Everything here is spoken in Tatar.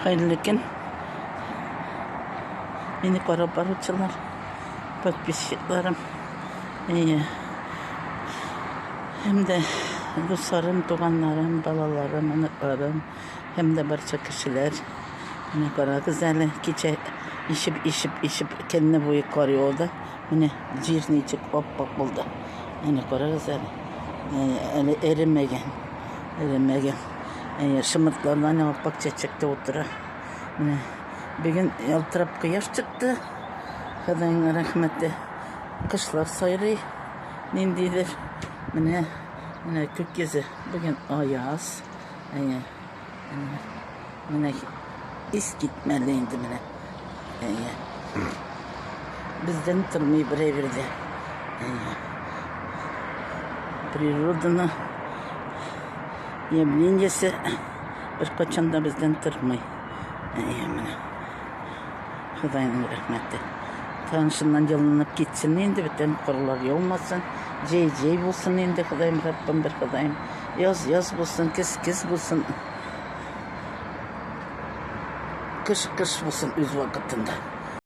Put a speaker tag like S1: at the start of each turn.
S1: Хәерле көн. Мине карап баручылар, подписчикларым. Әйе. Һәм дә дусларым, туганнарым, балаларым, оныкларым, һәм дә барча кешеләр. Менә карагыз әле, кичә ишеп, ишеп, ишеп көнне буе кар яуды. Менә җир ничек ап-ак булды. Әнә карагыз әле. Әле эремәгән. Эремәгән. Әйе, шымыртларда әнә ап-ак чәчәктә утыра. Менә бүген ялтырап кояш чыкты. Ходаның рәхмәте. Кошлар сайрый. Ниндидер. Менә, менә күк йөзе. Бүген аяз. Әйе. Менә ис китмәле инде менә. Әйе. Бездән тормый бер әйбер дә. Әйе. Природаны явлениесе беркайчан да бездән тормый. Әйе, менә. Ходайның рәхмәте. Тагын шуннан җылынып китсен инде, бөтен карлар яумасын. Җәй җәй булсын инде, Ходаем, Раббым, бер Ходаем. Яз яз булсын, көз көз булсын. Кыш кыш булсын үз вакытында.